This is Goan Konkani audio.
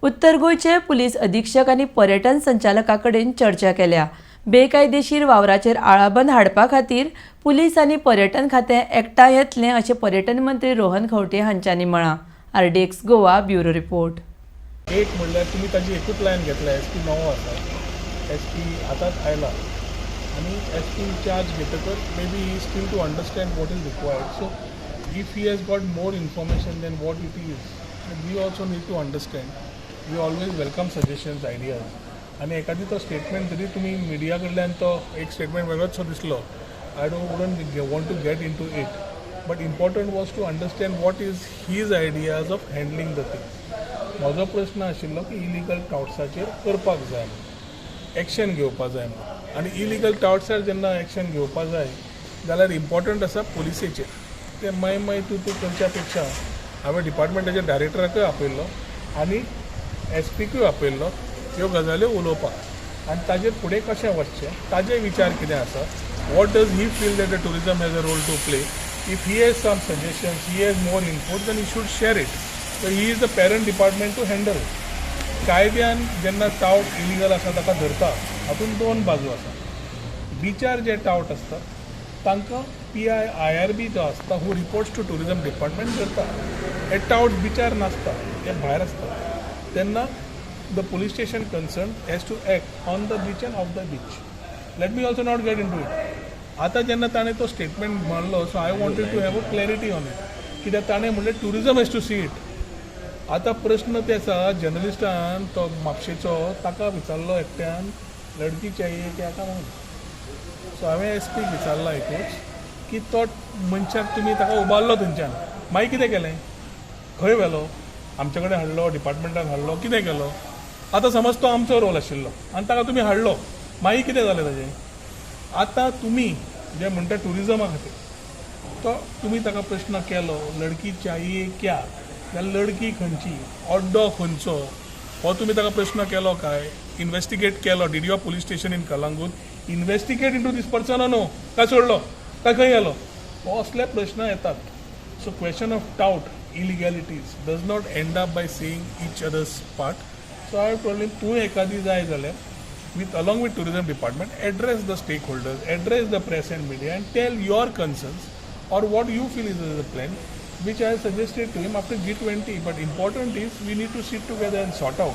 उत्तर गोंयचे पुलीस अधीक्षक आनी पर्यटन संचालका कडेन चर्चा केल्या. बेकायदेशीर वावराचेर आळाबंद हाडपा खातीर पुलीस आनी पर्यटन खातें एकठांय येतलें अशें पर्यटन मंत्री रोहन खंवटे हांच्यांनी म्हळां. RDX Goa, bureau report. एक म्हणल्यार तुमी ताजी एकूच लायन घेतला. एस पी नवो आसा, एस पी आतांच आयला आनी एस पी चार्ज घेतकच maybe he still to understand what is required. So if he has got more information than what it is, we also need to understand. We always welcome suggestions, ideas. आनी एकादी तो स्टेटमेंट जरी तुमी मिडिया कडल्यान तो एक स्टेटमेंट वेगळोच सो दिसलो, I don't wouldn't want to get into it, but important was to understand what is his ideas of handling the thing. म्हजो प्रश्न आशिल्लो की इलिगल टावट्साचेर करपाक जाय म्हणून, एक्शन घेवपा जाय म्हणून. आनी इलिगल टावट्सार जेन्ना एक्शन घेवपा जाय जाल्यार इम्पॉर्टंट आसा पुलिसेचेर ते माय माय तूं तूं करच्या पेक्षा हांवें डिपार्टमेंटाच्या डायरेक्टराकूय आपयल्लो आनी एस पीकूय आपयल्लो ह्यो गजाल्यो उलोवपाक आनी ताजेर फुडें कशें वचचें, ताजे विचार कितें आसा, what does he feel that the tourism has a role to play. If he has some suggestions, he has more input, then he should share it. So he is the parent department to handle. कायद्यान जेन्ना टावट इलिगल आसा ताका धरता, हातूंत दोन बाजू आसा. बिचार जे टावट आसता तांकां P I I R B जो आसता, who reports to tourism department, धरता. हे टावट बिचार नासता, ते भायर आसता. तेन्ना the police station concerned has to act on the beach and off the beach. Let me also not get into it. आतां जेन्ना ताणें तो स्टेटमेंट मारलो, so I wanted to have a clarity on it, कित्याक ताणें म्हणलें tourism has to see it. आतां प्रश्न ते आसा, जर्नलिस्टान तो म्हापशेचो ताका विचारलो एकट्यान, "लडकी चाहिए क्या?" का म्हणून. सो हांवें एस पीक विचारला एकूच की तो मनशाक तुमी ताका उबारलो थंयच्यान, मागीर कितें केलें, खंय व्हेलो, आमचे कडेन हाडलो, डिपार्टमेंटान हाडलो, कितें केलो? आतां समज तो आमचो रोल आशिल्लो आनी ताका तुमी हाडलो, मागीर कितें जालें ताजें? आतां तुमी जे म्हणटा ट्युरिजमा खातीर तो तुमी ताका प्रश्न केलो, "लडकी चाहिए क्या?" जाल्यार लडकी खंयची, अड्डो खंयचो, हो तुमी ताका प्रश्न केलो काय? इन्वेस्टिगेट केलो? Did your police station in Calangute investigate into this person? No काय सोडलो काय खंय गेलो? हो असले प्रश्न येतात. So question of tout illegalities does not end up by saying each other's part. So I have told him, तूं एकादी जाय जाल्यार with along with tourism department, address the stakeholders, address the press and media and tell your concerns or what you feel is the plan, which I have suggested to him after G20. But important is we need to sit together and sort out.